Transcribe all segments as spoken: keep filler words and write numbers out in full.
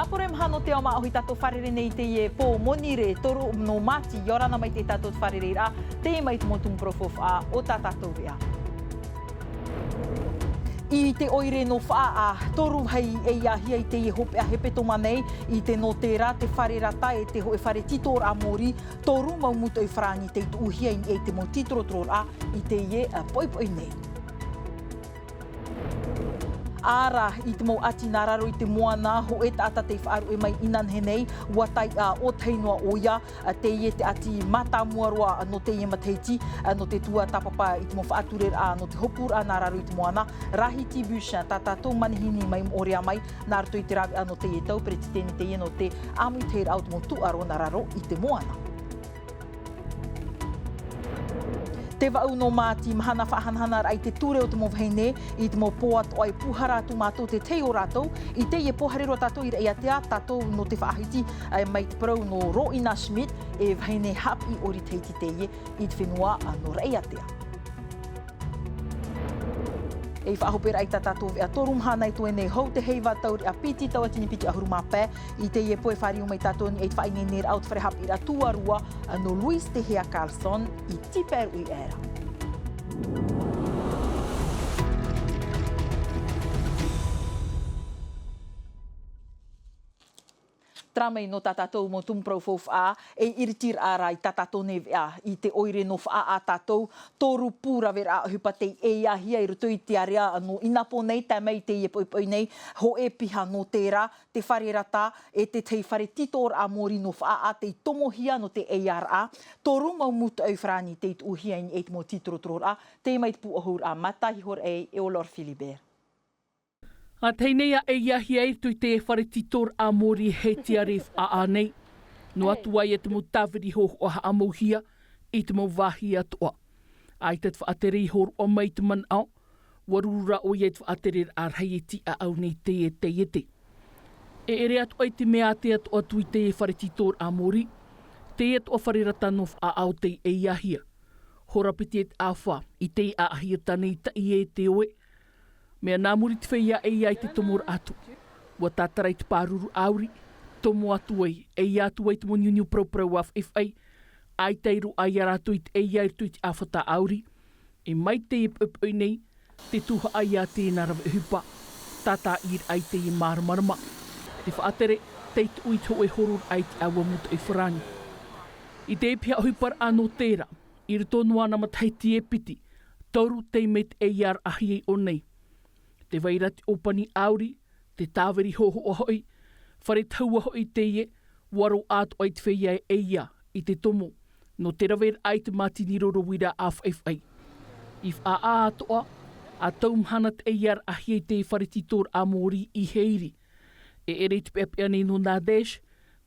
Apore maha nō te ao māʻohi tātou fārerei nei i teie pō monirē toru nō Māti, ʻia ora na mai te tātou fārereiraʻa, teie mai te mau tumu parau faufaʻa o tā tātou veʻa. I te ʻoire nō Faʻaʻā, toru vāhi e ʻeiāhia i teie hopeʻa hepetoma nei, i te nō terā te fare rata e te hōʻē fare tītoraʻa mōrī, toru mau mūtoʻi farāni tei tuʻuhia i niʻa i te mau tītorotororaʻa i teie, ā, poʻipoʻi nei. Āra, i te mau ʻati nā raro i te moana, hōʻē taʻata tei faʻaruʻe mai inanahi nei, ʻua taiʻa ʻōtahi noa ʻoia, ā, teie te ʻati mātāmua roa nō teie matahiti, ā, nō te tuatāpapa i te mau faʻatureraʻa nō te hopuraʻa nā raro i te moana, Rahiti Bushin, tā tātou manihini mai Moʻorea mai, nā roto i te rāveʻa nō teie tau, peretiteni teie nō te ʻāmuitahiraʻa o te mau tūʻaro nā raro i te moana. Te vaʻu nō Māti, mahana faʻahanahanaraʻa i te ture o te mau vahine, i te mau pō atoʻa e pūhara atu mātou te tahi o rātou, i teie pō haere roa tātou i Raʻiātea, tātou nō te faʻahiti, ā, mai te parau nō Rōʻina Schmidt, e vahine haʻapiʻi ʻori Tahiti teie, i te fenua, ā, nō Raʻiātea. E faʻahoperaʻa i tā tātou veʻa toru mahana e toe nei hou te heiva taureʻa piti tauatini piti ʻahuru mā pae, i teie pō e fāriu mai tātou i niʻa i te faʻaineineraʻa o te fare haʻapiʻiraʻa tuarua, ā, nō Luis Tehea Carlson i Tiperu i Era. Terā mai nō tā tātou mau tumu parau faufaʻa, e iritiraʻa rā i tā tātou nei veʻa, i te ʻoire nō Faʻaʻā tātou, toru pū raveraʻa ʻohipa tei ʻeiāhia i roto i te ārea nō Inapō nei, tae mai i teie poʻipoʻi nei, hōʻē piha nō terā, te fare rata, e te tahi fare tītoraʻa mōrī nō Faʻaʻā tei tomohia nō te ʻeiāraʻa, toru mau mūtoʻi farāni tei tuʻuhia i niʻa i te mau tītorotororaʻa, teie mai te pū ʻahuraʻa, Matahi Horaʻei e Olor Philibert. ʻA tahi nei ā ʻeiāhia i roto i te fare tītoraʻa mōrī hei tiare Faʻaʻā nei. Noa atu ā ia te mau tāviri hōhoʻa haʻamauhia i te mau vāhi atoʻa. ʻAita te faʻatere i hōroʻa mai i te manaʻo, ʻua ruru rā ʻoia i te faʻatereraʻa rahi e tīʻaʻau nei teie taiete. E ʻere atoʻa i te mea ātea atoʻa atu i te fare tītoraʻa mōrī, teie atoʻa fare rata nō Faʻaʻā o tei ʻeiāhia. Hora piti e te ʻāfa, i teie ʻāʻahiata nei taʻi ē te oe, Mea nā muri te feiā ʻeiā i te tomoraʻa atu. ʻUa tātara i te pāruru ʻāuri, tomo atu ai, ʻeiā atu ai te mau niuniu paraparau ʻāfaʻifaʻi, ʻaita i roaʻa ia rātou i te ʻeiā i roto i te ʻāfata ʻāuri. E mai teie poʻipoʻi nei, te tuhaʻa ia tēnā rave ʻohipa, tātāʻiraʻa i teie māramarama. Te faʻatere, tei tuʻu i te hōʻē hororaʻa i te ʻāua mūtoʻi farāni. I te piha ʻohiparaʻa nō terā, i roto noa nā matahiti e piti, toru tei mai te ʻeiāraʻahia i ʻō nei. Te vai ra te ʻōpani ʻāuri, te tāviri hōhoʻa hoʻi, fare tahua hoʻi teie, ʻua roaʻa atoʻa i te feiā e ʻeiā, i te tomo, nō te raveraʻa i te mātini roro uira ʻāfaʻifaʻi. I Faʻaʻā atoʻa, ʻa tau mahana te ʻeiāraʻahia i te fare tītoraʻa mōrī i Heiri. E ʻere i te peʻapeʻa nei nō Nadesh,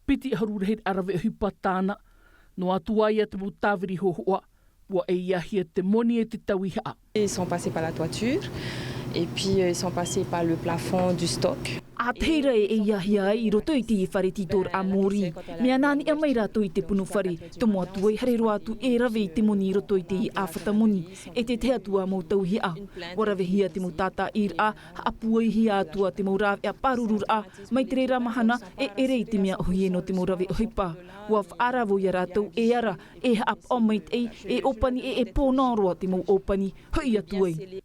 piti ʻahuru rahiraʻa rave ʻohipa tāna, noa atu ā ia te mau tāviri hōhoʻa, ʻua ʻeiāhia te moni e te tauihaʻa. Ils sont passés par la toiture, et puis, euh, ils sont passés par le plafond du stock. ʻA tahi ra e ʻeiāhia ai i roto i te fare tītoraʻa mōrī. Mea nā niʻa mai rātou i te punu fare, tomo atu ai haere roa atu e rave i te moni i roto i te ʻāfata moni, e te tahi atu ā mau tauihaʻa. ʻUa ravehia te mau tātāʻiraʻa, haʻapūaihia atu ā te mau rāveʻa pārururaʻa, mai te reira mahana, e ʻere i te mea ʻōhie nō te mau rave ʻohipa. ʻUa faʻaravo ia rātou e ara, e haʻapaʻo maitaʻi, e ʻōpani e, e pōnā roa te mau ʻōpani, hoʻi atu ai.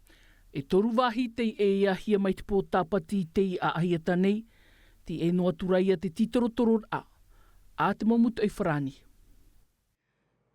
E toru vāhi tei ʻeiāhia mai te pō Tāpati i teie ʻāʻahiata nei, tei ʻē noa atu ra ia te tītorotororaʻa a te mau mūtoʻi farāni.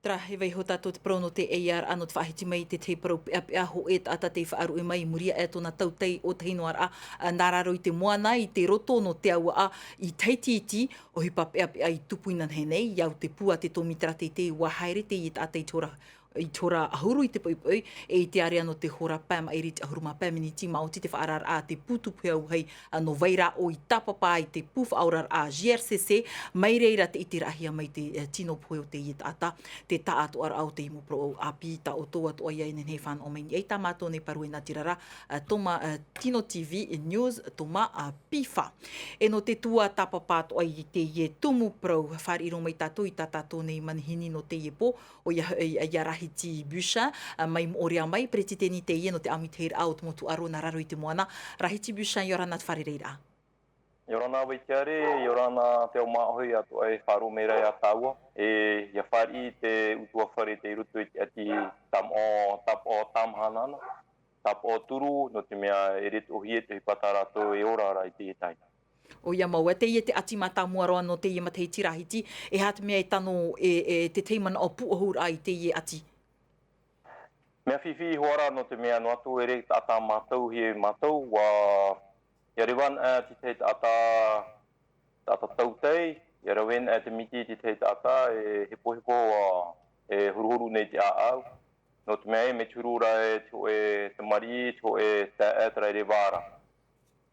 Terā, e vaiiho tātou te parau nō te ʻeiāraʻa nō te faʻahiti mai i te tahi parau peʻapeʻa hōʻē taʻata tei faʻaruʻe mai i muri aʻe tōna tautai ʻōtahi noa ra, ā, nā raro i te moana i te roto nō te auaʻa i Tahiti iti, ʻohipa peʻapeʻa i tupu inanahi nei, i au te pū a te tōmitera teitei ʻua haere teie taʻata i te hora, i te hora ʻahuru i te poʻipoʻi, e i te ārea nō te hora pae maʻiri i te ʻahuru mā pae miniti, maoti te faʻaararaʻa a te pū tupu auahi, ā, nō vai ra ʻoe i tāpapa i te pū faʻaoraraʻa G R C C, mai reira te ʻiteraʻahia mai te, eh, tino pohe o teie taʻata, te taʻatoʻaraʻa o te mau parau ʻāpī, tā ʻoutou atoʻa ia e nehenehe e fānaʻo mai nei, ʻei tā mātou nei parau e nā tirara, eh, Toma, eh, Tino T V News, Toma, eh, Pifa. E nō te tuatāpapa atoʻa i teie tumu parau, fāriʻi roa mai tātou i tā tātou nei manihini nō teie pō, ʻoia hoʻi, ia Rahiti Bushin, ā, mai Moʻorea mai, peretiteni teie nō te ʻāmuitahiraʻa o te mau tūʻaro nā raro i te moana. Rahiti Bushin, ʻia ora na te fārereiraʻa. ʻIa ora na Vaitiare, ʻia ora na te ao māʻohi atoʻa e faʻaroʻo mai ra iā tāua, e, ʻia fāriʻi te ʻutuāfare tei roto i te ʻati tāmaʻo, tāpaʻo tāmahana ana, tāpaʻo turu, nō te mea e retoʻohia te ʻohipa tā rātou e ora ra i teie taime. ʻOia mau, e teie te ʻati mātāmua roa nō teie matahiti Rāhiti, e aha te mea e tano e, e te tahi manaʻo pūʻohuraʻa i teie ʻati? Mea fifi iho ā ra nō te mea noa atu ʻere taʻata mātau hia e mātau, ʻua, ʻia reva ana, e, te tahi taʻata, taʻata tautai, ʻia rave ana, e, te miti i te tahi taʻata, e hepohepo, ʻua, e horuhoru nei te ʻāʻau. Nō te mea e mea te huru ra e te hōʻē tamariʻi, te hōʻē taeaʻe terā e reva ra.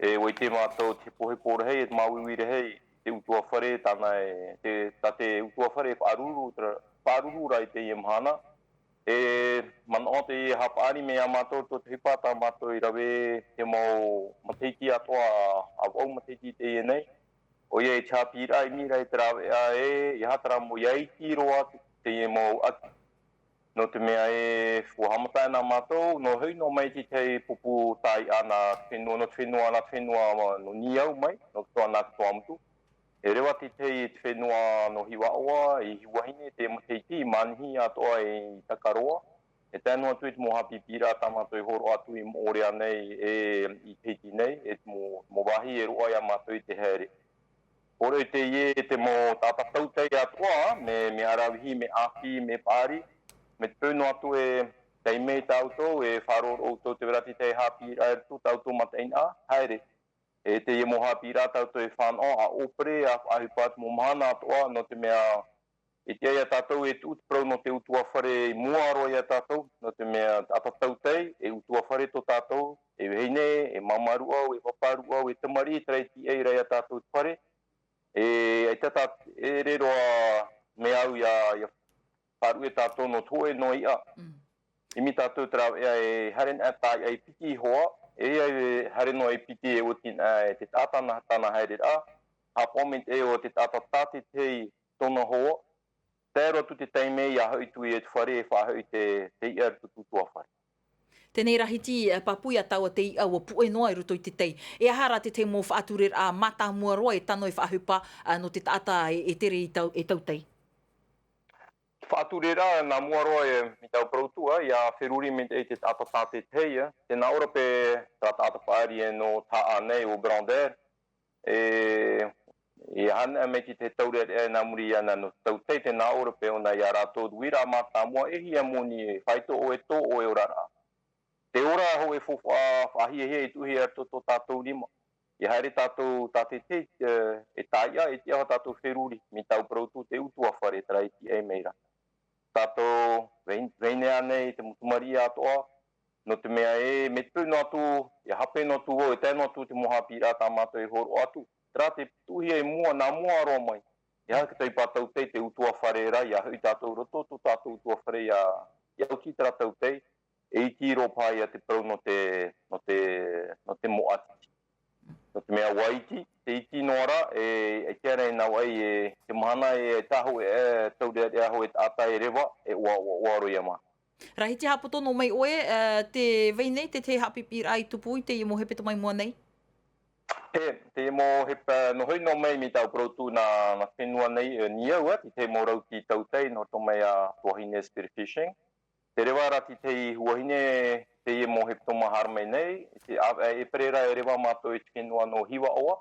E ʻua ʻite mātou te hepohepo rahi, e te māuiui rahi, te ʻutuāfare tāna e, te, tā te ʻutuāfare e faʻaruru, faʻaruru ra i teie mahana. E manaʻo te haʻapaʻari mai iā mātou tō te ʻohipa tā mātou i rave te mau matahiti atoʻa, ʻa vau matahiti i teie nei. ʻOia e te haʻapiʻiraʻa i ʻimi ra i te rāveʻa e, ʻia haʻaterā mau ʻia iti roa atu teie mau ʻati. Nō te mea e, ʻua haʻamata ana mātou, nō hoʻi noa mai te tahi pupu tāiʻa nā te fenua, nō te fenua, nā te fenua nō Niau mai, nō Toa, nā Toamotu. E reva te tahi i te fenua nō Hivaʻoa, i Hiuahine, te matahiti, i Manihi atoʻa i Takaroa. E tae noa atu i te mau haʻapiʻiraʻa tā mātou i hōroʻa atu i Moʻorea nei, e, i Tahiti nei, e te mau, mau vāhi e roaʻa iā mātou i te haere. ʻOia hoʻi teie te mau taʻata tautai atoʻa, mea, mea ʻaravihi, mea ʻāpī, mea paʻari, mea te peu noa atu e taime tā ʻoutou, e faʻaroʻo ʻoutou tē vai ra te tahi haʻapiʻiraʻa i roto tā ʻoutou mataʻeinaʻa, haere. E teie mau haʻapiʻiraʻa tā ʻoutou e fānaʻo, ʻa ʻōpere, ʻa faʻaʻohipa te mau mahana atoʻa, nō te mea, e tiʻa iā tātou e tuʻu te parau nō te ʻutuāfare i mua roa iā tātou, nō te mea taʻata tautai, e ʻutuāfare tō tātou, e vahine, e māmā rūʻau, e pāpā rūʻau, e tamariʻi, terā e tiʻa ra iā tātou te fare. E, ʻaita tā, e ʻere roa mea au ʻia, ʻia faʻaruʻe tātou nō te hōʻē noa iʻa. Mm. ʻImi tātou te rāveʻa e haere ana tāiʻa e piti iho ā, e ʻia haere noa e piti e oti ana e te taʻata nā tāna haereraʻa, haʻapaʻo maitaʻi ʻo te taʻata tātaʻitahi tōna hoa, tae roa atu te taime ʻia hoʻi atu i te fare e faʻahoʻi te, te iʻa i roto i te ʻutuāfare. Teie nei Rāhiti, e, pāpū iā tāua te iʻa ʻua puʻe noa i roto i te tai. E aha rā te tahi mau faʻatureraʻa mātāmua roa e tano e faʻaʻohipa, ā, nō te taʻata e, e tere i tau, e tautai? Faʻatureraʻa nā mua roa e, i tāʻu parau atu ā, ʻia feruri maitaʻi te taʻata tātaʻitahi, ā. Tē nā ʻō ra paʻi, tā taʻata paʻari e nō Taʻa nei ʻo Brander, e, e aha anaʻe mai te, te taureʻareʻa nā muri iāna nō te tautai, tē nā ʻō ra paʻi ʻōna iā rātou, te uiraʻa mātāmua, e hia moni, e faito ʻoe tō ʻoe oraraʻa. Te ora hōʻē faufaʻa faʻahiahia i tuʻuhia i roto tō tātou rima. ʻIa haere tātou tātaʻitahi, e, e tāiʻa, e tiʻa tātou feruri, mai tāʻu parau atu te ʻutuāfare terā e tiʻa mai ra. Tātou, vahine, vahine ānei, te mau tamariʻi atoʻa, nō te mea e, mea te peu noa atu, ʻia hape noa atu vau, e tae noa atu te mau haʻapiʻiraʻa tā mātou e hōroʻa atu. Terā te tuʻuhia i mua, nā mua roa mai. E aha te ʻohipa tautai, te ʻutuāfare ra, ʻia hoʻi tātou i roto tō tātou ʻutuāfare ʻia, ʻia oti terā tautai, e iti roa paʻi ia te parau nō te, nō te, nō te mau ʻati. Nō te mea ʻua iti, te iti noa ra, e, e tiʻa ra e nā vaʻi, e, te mahana e, e tahu, e, e, taureʻareʻa hōʻē taʻata e reva, e ʻoaʻoa, ʻoaʻoa roa ia mā. Rāhiti, haʻapoto noa mai ʻoe, e, tē vai nei te, te haʻapiʻiraʻa i tupu i teie mau hepetoma i mua nei? E, teie mau hepe, nō hoʻi noa mai mai tāʻu parau atu nā, nā fenua nei, e, Niau, ā, te tahi mau rauti tautai, nō roto mai iā Tuahine Spearfishing. Tē reva ra te tahi huahine, teie mau hepetoma haere mai nei, te, ā, e, ʻēperēra e reva mātou i te fenua nō Hivaʻoa.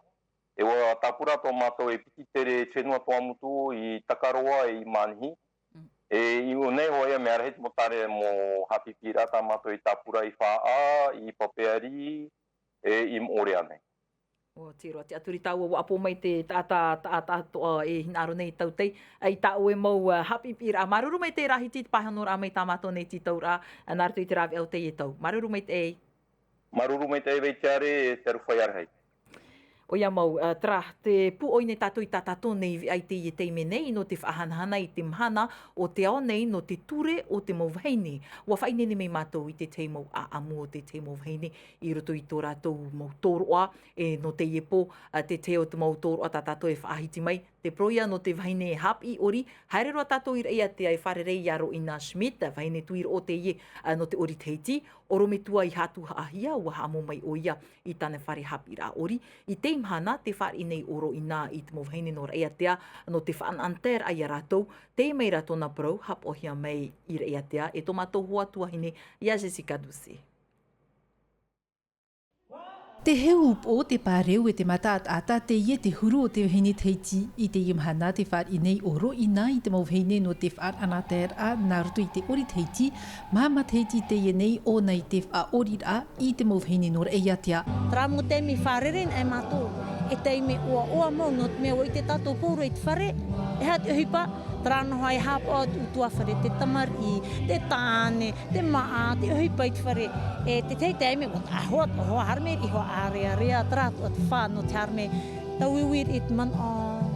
E ʻua tāpura atoʻa mātou e piti tere i te fenua Tuamotu, i Takaroa, i Manihi. Mm. E, i ʻō nei hoʻi ā, mea rahi te mau tare, mau haʻapiʻiraʻa tā mātou i tāpura i Faʻaʻā, i Papeari, e, i Moʻorea nei. ʻO, tē roa, tiʻaturi tāua, ʻua ʻapo mai te taʻata, taʻata, taʻata atoʻa e hinaʻaro nei i tautai, ā, i tā ʻoe mau, ā, haʻapiʻiraʻa. Māuruuru maitaʻi Rāhiti i te pāhonoraʻa mai tā mātou nei tītauraʻa, ā, nā roto i te rāveʻa o teie tau. Māuruuru maitaʻi. Māuruuru maitaʻi Vaitiare, e te aroha faʻaroʻo rahi. ʻOia mau, ā, terā, tē pūʻoi nei tātou i tā tātou nei veʻa i teie taime nei, nō te faʻahanahana i te mahana o te ao nei nō te ture o te mau vahine. ʻUa faʻaineine mai mātou i te tahi mau ʻāʻamu o te tahi mau vahine i roto i tō rātou mau tōroʻa, e, nō teie pō, ā, te tahi o te mau tōroʻa tā tātou e faʻahiti mai, te parau ia nō te vahine haʻapiʻi ʻori, haere roa tātou i Raʻiātea e fārerei iā Roina Schmidt, vahine tuiroʻo teie, ā, nō te ʻori Tahiti, ʻorometua i Hatuhaʻahia, ʻua haʻamau mai ʻoia i tāna fare haʻapiʻiraʻa ʻori, i teie Mahana te fāriʻi nei ʻo Roʻina i te mau vahine nō Raʻiātea, nō te faʻanaʻanataeraʻa ia rātou, tei mai rā tōna parau, haʻapaʻohia mai i Raʻiātea, e tō mātou hoa tuahine, ia Jessica Duce. Te heu upoʻo, te pāreu e te mataʻataʻata, teie te huru o te vahine Tahiti. I teie mahana te fāriʻi nei ʻo Roʻina i te mau vahine nō te faʻanaʻanataeraʻa nā roto i te ʻori Tahiti, māmā Tahiti teie nei ʻōna i te faʻaʻoriraʻa i te mau vahine nō Raʻiātea. Terā mau taime fārerei anaʻe mātou, e taime ʻoaʻoa mau, nō te mea ʻua ʻite tātou pauroa i te fare, e aha te ʻohipa, terā noa e haʻapaʻo atu ʻutuāfare, te tamariʻi, te tāne, te māʻa, te ʻohipa i te fare, e te tahi taime, ʻua taʻa hoa, taʻa hoa haere mai, i hoa ʻārearea, terā atoʻa te fā nō te haere mai, tauiuiraʻa i te manaʻo,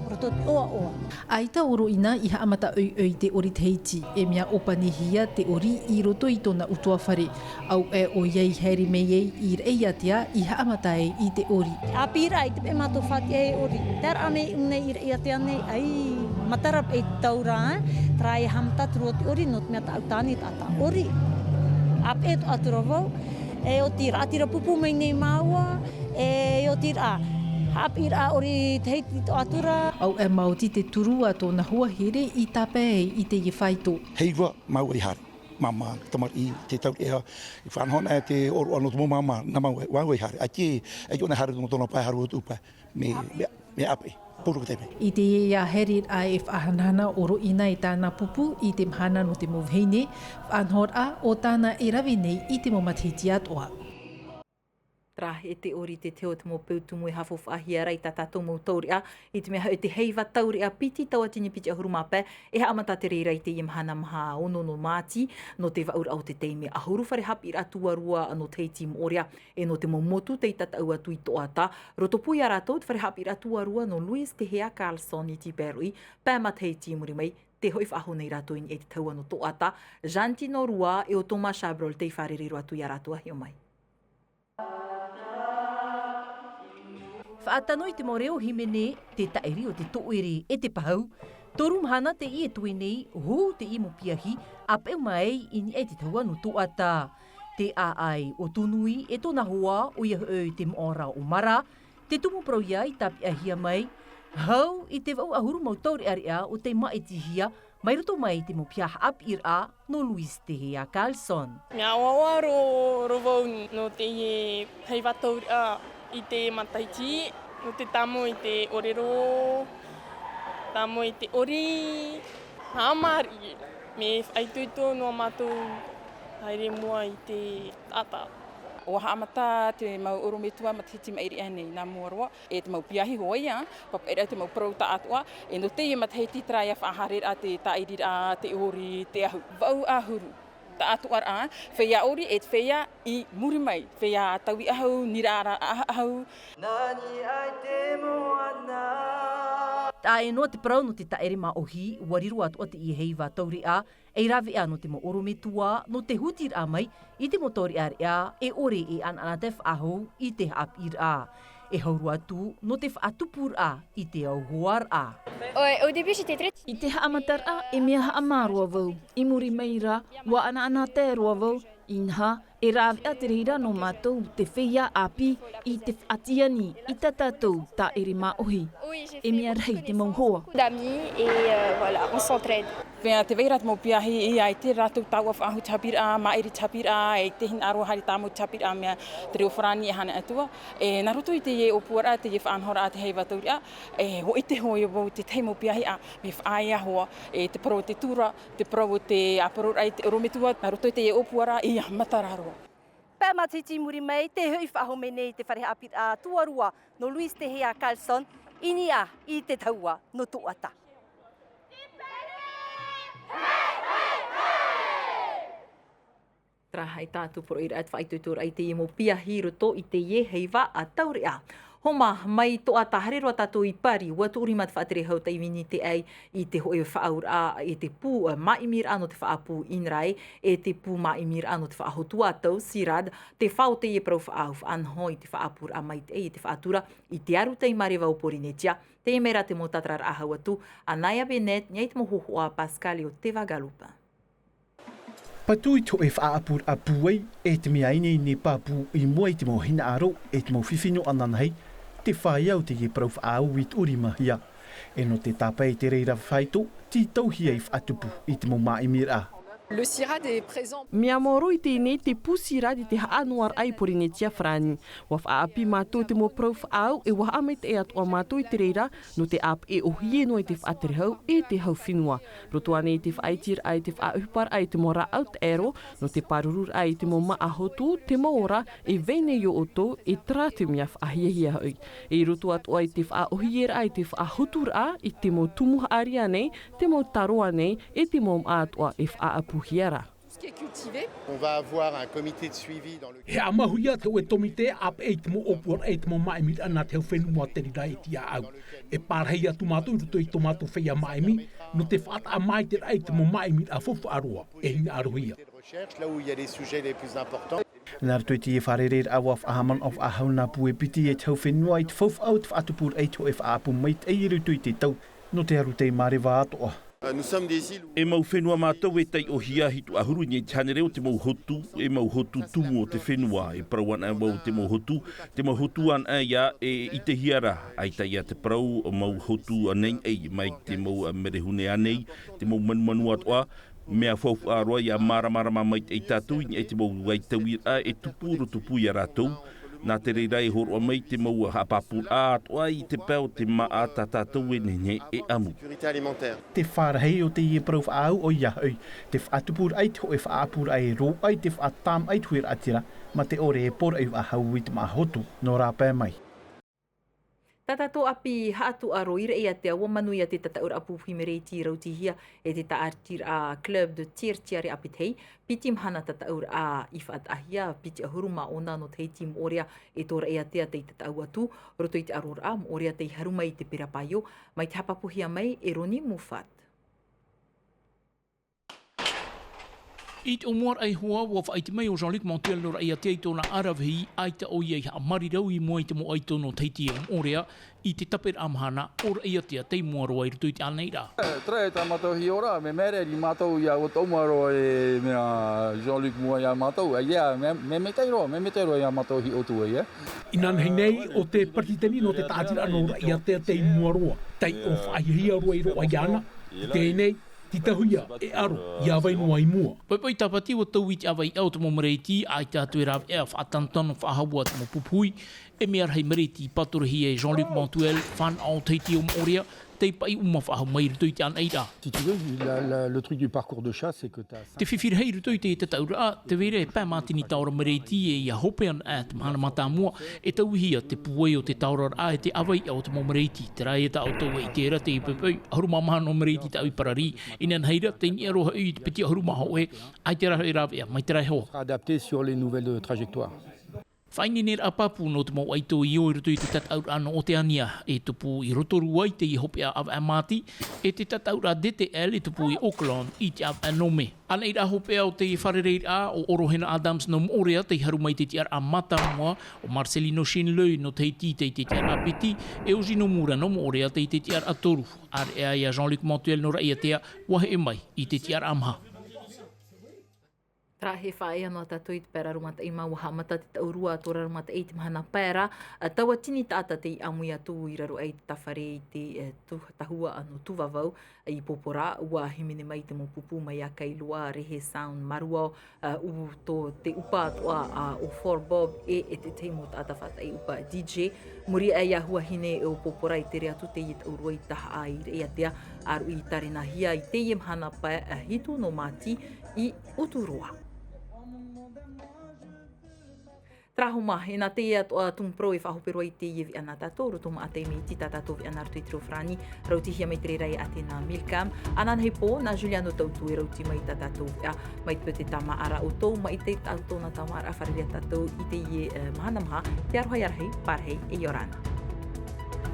roto i te ʻoaʻoa. ʻAita ʻo Roʻina i haʻamata ʻoiʻoi i te ʻori Tahiti, e mea ʻōpanihia te ʻori i roto i tōna ʻutuāfare. Auē ʻoia i haere mai ai i Raʻiātea i haʻamata ai i te ʻori. ʻĀpīraʻa i te peʻe mātou faʻatiʻa e ʻori. Terā nei, ʻū nei i Raʻiātea nei, ʻai, matara paʻi te taura, ē? Terā e haʻamata atu roa te ʻori, nō te mea tāʻu tāne, taʻata ʻori. ʻĀpeʻe atoʻa atu ra vau, e oti rā, ʻati ra pūpū mai nei māua, e oti rā, haʻapiʻiraʻa ʻori Tahiti atoʻa atu ra. Auē maoti te turu a tōna hoa here i tāpae ai i teie faito. Heiva māua i haere. Māmā, tamariʻi, te taureʻa, i faʻanahonaʻa te ʻōroʻa nō te mau māmā, nā māua, ʻua ʻoe haere. ʻAita, ʻaita ʻōna haere nō tōna pae, haere atu pae. Mea, mea, mea ʻāpeʻe, pauroa te mea. I teie haereraʻa e faʻahanahana ʻo Roʻina e tāna pupu i te mahana nō te mau vahine, faʻanahoraʻa ʻo tāna e rave nei i te mau matahiti atoʻa. Terā e te ʻori te teo te mau peu tumu e haʻafaufaʻahia ra i tā tātou mau taureʻa, i te mea hoʻi te heiva taureʻa piti tauatini piti ʻahuru mā pae, e haʻamata te reira i teie mahana maha ono nō Māti, nō te vaʻuraʻa o te taime ʻahuru fare haʻapiʻiraʻa tuarua nō Tahiti Moʻorea, e nō te mau motu tei tataʻu atu i Toʻata, roto pū ia rātou te fare haʻapiʻiraʻa tuarua nō Luis Tehea Carlson i Tiperoʻi, pae matahiti i muri mai, tē hoʻi faʻahou nei rātou i niʻa i te tahua nō Toʻata, Jantino Rua e ʻo Thomas Chabrol tei fārerei roa atu ia rātou a hiʻo mai. Faʻatano i te mau reo hīmene, te tāʻiri o te tōʻere e te pahau, toru mahana teie e toe nei, hou teie mau piahi, ʻāpeʻe mai i niʻa i te tahua nō Toʻata. Te ʻāʻai o Tonui e tōna hoa, ʻoia hoʻi te moʻa ra o Mara, te tumu parau ia i tāpeʻahia mai, hau i te vaʻu ʻahuru mau taureʻareʻa o tei māʻitihia, mai roto mai i te mau piahi haʻapiʻiraʻa nō Luis Tehea Carlson. Mea ʻoaʻoa roa, roa vau nō teie heiva taureʻa i te matahiti, nō te tāmau i te ʻōrero, tāmau i te ʻori, haʻamāriʻi, mea faʻaitoito noa mātou haere mua i te taʻata. ʻUa haʻamata te mau ʻorometua matahiti maʻiri aʻe nei, nā mua roa, e te mau piahi hoʻi ia, papaʻiraʻa te mau parau tāʻatoʻa, e nō teie matahiti terā ia faʻahaereraʻa te tāʻiriraʻa, te ʻori, te ʻahu, vaʻu ʻahuru tāʻatoʻaraʻa, feiā ʻori, e te feiā i muri mai, feiā taui ʻahu, nīraʻa ʻahu. Nani ai te moana. Taʻa ʻē noa te parau nō te tāʻere māʻohi, ʻua riro atoʻa teie heiva taureʻa, ei rāveʻa nō te mau ʻorometua, nō te hutiraʻa mai i te mau taureʻareʻa, e ʻore e ʻanaʻanatae faʻahou i te haʻapiʻiraʻa. E hau roa atu, nō te faʻatupuraʻa i te auhoaraʻa. Ouais, au début, j'étais très timide. I te haʻamataraʻa, e mea haʻamā roa vau. I muri mai rā, ʻua ʻanaʻanatae roa vau, inaha, e rāveʻa te reira nō mātou te feiā ʻāpī i te faʻatiani i tā tātou tāʻere māʻohi. E mea rahi te mau hoa. Beaucoup d'amis et, euh, voilà, on s'entraide. Pea tē vai ra te mau piahi, ʻia ʻite rātou taua faʻahou te haʻapiʻiraʻa, māʻiri te haʻapiʻiraʻa, e te hinaʻaro haere tāmau te haʻapiʻiraʻa, mea te reo farāni e hana atu ā. E, nā roto i teie ʻōpuaraʻa, teie faʻanahoraʻa, te heiva taureʻa, e, ʻua ʻite hoʻi vau te tahi mau piahi, ā, mea faʻaea hoʻi, e, te parau o te tura, te parau o te ʻāparauraʻa i te ʻorometua, nā roto i teie ʻōpuaraʻa, ʻia matara roa. Pae matahiti i muri mai, tē hoʻi faʻahou mai nei te fare haʻapiʻiraʻa tuarua nō Luis Tehea Carlson, i niʻa i te tahua nō Toʻata. Terā e tātou poroʻi ra, te faʻaitoitoraʻa i teie mau piahi i roto i teie heiva taureʻa. Homa, mai Toʻata haere roa tātou i Paris, ʻua tuʻu rima te faʻatere hau tei Vinny Teʻai i te hōʻē faʻaauraʻa, e te pū, ā, māʻimiraʻa nō te faʻapū INRAE, e te pū māʻimiraʻa nō te faʻahotu ʻātau, CIRAD, te fā o teie parau faʻaau faʻanaho i te faʻaʻāpūraʻa maitaʻi, e te faʻatura i te aru tei Mareva o Porinetia, teie mai rā te mau tātararaʻa hau atu, a Naya Bennett, i niʻa i te mau hōhoʻa a Pascal Ioteva Galopin. Patu i te hōʻē faʻaʻāpūraʻa pūai, e te mea ineine pāpū i mua i te mau hinaʻaro, e te mau fifi nō ananahi, Te fāia o teie parau faʻaau i tuʻurimahia. E nō te tāpae i te reira faito, tītauhia i faʻatupu i te mau māʻimiraʻa. Le CIRAD est présent. Mea māuruuru i teie nei te pū CIRAD i te haʻanoaraʻa i Porinetia farāni. ʻUa faʻaʻāpī mātou te mau parau faʻaau e ʻua haʻamaitaʻi atoʻa mātou i te reira, nō te ʻāpeʻe ʻōhie noa i te faʻaterehau e te hau fenua. Roto ānei i te faʻaitiraʻa i te faʻaʻohiparaʻa i te mau rāʻau taʻero, nō te pārururaʻa i te mau māʻa hotu, te mau ora, e vai nei iā ʻoutou, e terā te mea faʻahiahia hoʻi. E i roto atoʻa i te faʻaʻōhieraʻa i te faʻahoturaʻa, i te mau tumu haʻari ānei, te mau taro ānei, e te mau māʻa atoʻa e faʻaʻapuhia ra. Ce qui est cultivé. On va avoir un comité de suivi dans le He haʻamauhia te hōʻē tōmite ʻāpeʻe i te mau ʻōpuaraʻa i te mau māʻimiraʻa nā te hau fenua te reira e tiʻaʻau. E pārahi atu mātou i roto i tō mātou feiā māʻimi, nō te faʻataʻa māʻitiraʻa i te mau māʻimiraʻa faufaʻa roa, e hinaʻarohia. De recherche, là où il y a les sujets les plus importants. Nā roto i teie fārereiraʻa ʻua faʻahaʻamanaʻo faʻahou nā Puepiti e te hau fenua i te faufaʻa o te faʻatupuraʻa i te hōʻē faʻaʻapu maitaʻi i roto i te tau, nō te aru tei māreva atoʻa. Nous sommes des îles où E mau fenua mātou e taiʻohia hitu ʻahuru i niʻa i te hānere o te mau hotu, e mau hotu tumu o te fenua, e parau ana vau te mau hotu, te mau hotu anaʻe ia e ʻitehia ra, ʻaita ia te parau mau hotu anaʻe mai te mau merehune ānei, te mau manumanu atoʻa, mea faufaʻa roa ia māramarama maitaʻi tātou i niʻa i te mau vaitauiraʻa e tupu roto pū ia rātou. Nā te reira e hōroʻa mai te mau haʻapāpūraʻa atoʻa i te pae o te māʻa tā tātou e nehenehe e ʻamu. Sécurité alimentaire. Te fārahi o teie parau faʻaau ʻoia hoʻi, te faʻatupuraʻa i te hōʻē faʻaʻapuraʻa e roaʻa i te faʻatāmaʻi i te huiraʻatira, mā te ʻore e pōraʻi faʻahou i te māʻa hotu, nō rāpae mai. Tā tātou ʻāpī haʻatuʻaro i Raʻiātea ʻua manuia te tataʻuraʻa pupuhi mereti rautihia e te tāʻatiraʻa Club de Tir Tiare Apitei, piti mahana tataʻuraʻa i faʻataʻahia, piti ʻahuru mā ʻona nō Tahiti Moʻorea e tō Raʻiātea tei tataʻu atu, roto i te ʻaroraʻa Moʻorea tei haru mai i te pera paio, mai te haʻapāpūhia mai e Roni Mufat. I te ʻōmuaraʻa iho ā, ʻua faʻaʻite mai ʻo Jean-Luc Montiel nō Raʻiātea i tōna ʻaravihi, ʻaita ʻoia i haʻamarirau i mua i te mau ʻaito nō Tahiti Moʻorea, i te taperaʻa mahana o Raʻiātea tei mua roa i roto i te ʻānaʻiraʻa. Terā e tā mātou hiʻoraʻa, mea māere i mātou ia ʻua toʻomaʻa roa e mea Jean-Luc mua ia mātou, ʻaita, mea, mea maitaʻi roa, mea maitaʻi roa ia mātou hiʻo atu ai, e. Inanahi nei, ʻo te peretiteni nō te tāʻatiraʻa nō Raʻiātea tei mua roa, taiʻo faʻahiahia roa i roaʻa iāna, i teie nei, tītauhia e ʻaro ia vai noa i mua. Poʻipoʻi Tāpati ʻua tau i te ʻāvaʻe o te mau mereti, ʻaita atu e rāveʻa faʻatanotano faʻahou ā te mau pupuhi, e mea rahi mereti pātorohia e Jean-Luc Montiel, fānaʻo o Tahiti Moʻorea, tei paʻi ʻuma faʻahou mai i roto i te ʻānaʻiraʻa. Si tu veux, la, la, le truc du parcours de chasse, c'est que t'as Te fifi rahi i roto i te tataʻuraʻa, tē vai ra e pae mātini taora mereti e ia hope ana ā te mahana mātāmua, e tauihia te pūai o te taoraraʻa e te ʻāvaʻe o te mau mereti. Terā ia tā ʻoutou e ʻite ra teie poʻipoʻi, ʻahuru mā maha noa mereti tāʻu i parari, inanahi ra, tei niʻa roa hoʻi i te piti ʻahuru mā hōʻē, ʻaita rā hoʻi e rāveʻa mai terā iho. Sera adapté sur les nouvelles trajectoires. Faʻaineineraʻa pāpū nō te mau ʻaito i ō i roto i te tataʻuraʻa nō Oteania, e tupu i Rotorua i teie hopeʻa ʻāvaʻe māti, e te tataʻuraʻa D T L e tupu i Auckland i te ʻāvaʻe nō Mē. ʻĀnaʻiraʻa hopeʻa o teie fārereiraʻa, ʻo Orohena Adams nō Moʻorea tei haru mai i te tiʻaraʻa mātāmua, ʻo Marcelino Schindler nō Tahiti tei te tiʻaraʻa piti, e ʻo Gino Mura nō Moʻorea tei te tiʻaraʻa toru. ʻĀreʻa ia Jean-Luc Montiel nō Raʻiātea, ʻua heʻe mai i te tiʻaraʻa maha. Terā e faʻaea noa tātou i te pae raromataʻi mā, ʻua haʻamata te taʻurua tō raromataʻi i te mahana pae ra, ā, tauatini taʻata tei ʻāmui atu i raro aʻe i te tāfare i te, ē, tu-, tahua nō Tuvalu i Porapora, ʻua hīmene mai te mau pupu mai iā Kailua, Rehe Sound, Maruao, ā, ʻo tō te ʻupa atoʻa, ā, ʻo Four Bob e, e te tahi mau taʻata faʻataʻi ʻupa D J. Muri aʻe iā Huahine ʻo Porapora e tere atu teie taʻurua i Tahaʻa i Raʻiātea, ʻāruʻi tārenahia i teie mahana pae, ā, hitu nō Māti, i Uturoa. Terā hoʻi mā, e nā teie atoʻa tumu parau e faʻahope roa i teie veʻa nā tātou, roto maʻa taime iti tā tātou veʻa nā roto i te reo farāni, rautihia mai te reira e Atena Milcam, ananahi pō, nā Juliano Tautu e rauti mai tā tātou veʻa, mai te peu tē tāmāʻa ra ʻoutou, maʻitiraʻa tātou nā tāmāʻaraʻa fārerei tātou i teie, ē, mahana maha, te aroha ia rahi, pārahi, e ʻia ora na.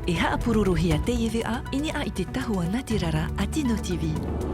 E haʻapurorohia teie veʻa i niʻa i te tahua nātirara a Tino T V.